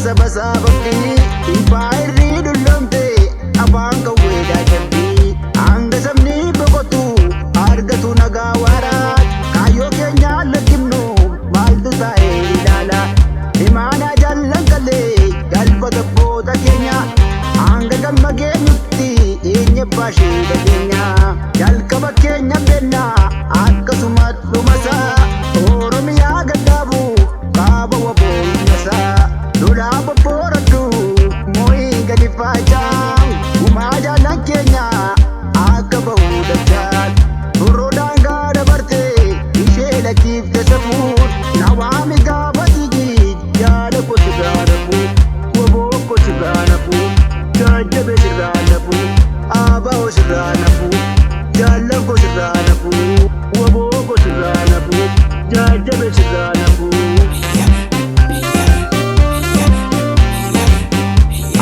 Saba saababdii impaayirri dullomte afaan qawweedhaa cabbii hanga sabni boqotu argatu nagaa waaraa kaayyoo keenya lakkifnu maaltu taa'ee ilaala imaanaa jaallan qallee galfata abboota keenya hanga galma geenyutti eenye baashee dhageenya jalqaba keenya beennaa akkasuma dhumasaa Oromiyaa gaddaabu kaaba waboonnasaa lolaa bobbooradhu moo'ii gadi faacaa gumaa jaallan keenya akka ba'uu dachaa turroo daangaa dabarte ishee lakkiifte safuun nawaami gaafa jigi yaada koo sirraa nafuu woboo koo sirraa nafuu jajjabe sirraa nafuu aaba'oo sirraa nafuu jaallan koo sirraa nafuu woboo koo sirraa nafuu jajjabe sirraa nafuu.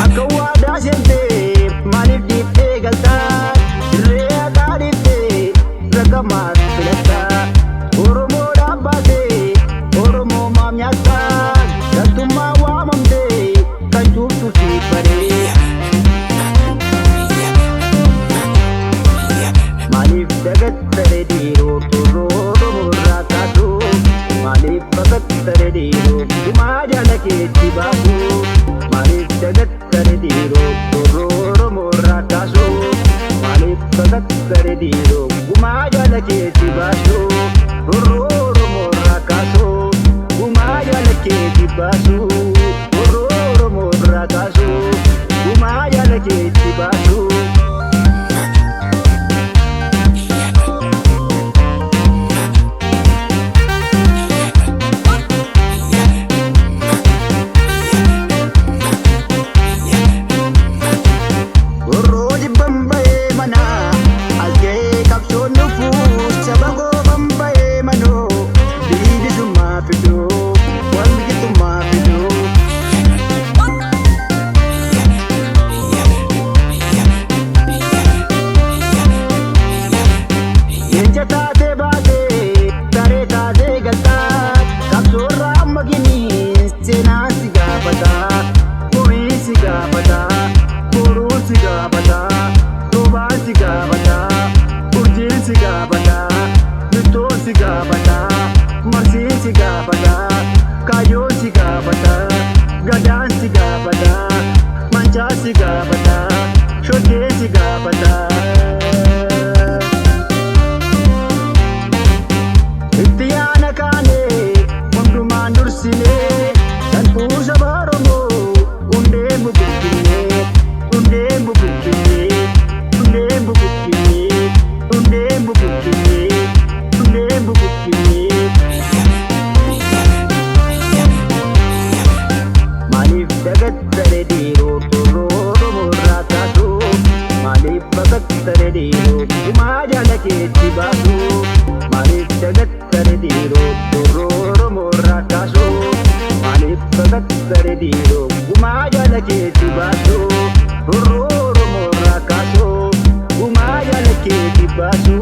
Akka waadaa seentee maaliif dhiiftee galtaa? Dirree haqaa dhiiftee ragamaas filattaa? Oromoodhaan baatee Oromoo maaf nyaattaa? Galtummaa waamamtee kan cuubtu siif baree. Maaliif dagattare dhiiroo torroo Oromoo irraa kaatu? Maaliif baqattare dhiiroo gumaa jaala keetti baasu? Maaliif dagattare dhiiroo torroo Oromoo irraa kaasu? Maaliif baqattare dhiiroo gumaa jaala keetti baasu? Torroo Oromoo irraa kaasu? Gumaa jaala keetti baasu? Torroo Oromoo irraa kaasu? Gumaa jaala keetti baasu? Warroo jibban ba'ee manaa as ga'ee qabsoon dhufuu saba goofan ba'ee manoo bilisummaa fiduu walqixxummaa fiduu. Leenca taatee baatee taree taatee galtaa qabsoorraa amma gini seenaan si gaafataa moo'iin si gaafataa boruun si gaafataa roobaan si gaafataa urjiin si gaafataa bittoon si gaafataa marsiin si gaafataa kaayyoon si gaafataa gadaan si gaafataa mancaan si gaafataa shoddeen si gaafataa. Itti yaana kaanee hundumaan dursinee dantuu saba Oromoo hundee bubuqqinee hundee bubuqqinee hundee bubuqqinee hundee bubuqqinee hundee bubuqqinee. Maaliif dagattare dhiiroo torroo Oromoo irraa kaasu? Maaliif baqattare dhiiroo gumaa jaala keetti baasu? Maaliif dagattare dhiiroo torroo Oromoo irraa kaasu? Maaliif baqattare dhiiroo gumaa jaala keetti baasu? Torroo Oromoo irraa kaasu? Gumaa jaala keetti baasu?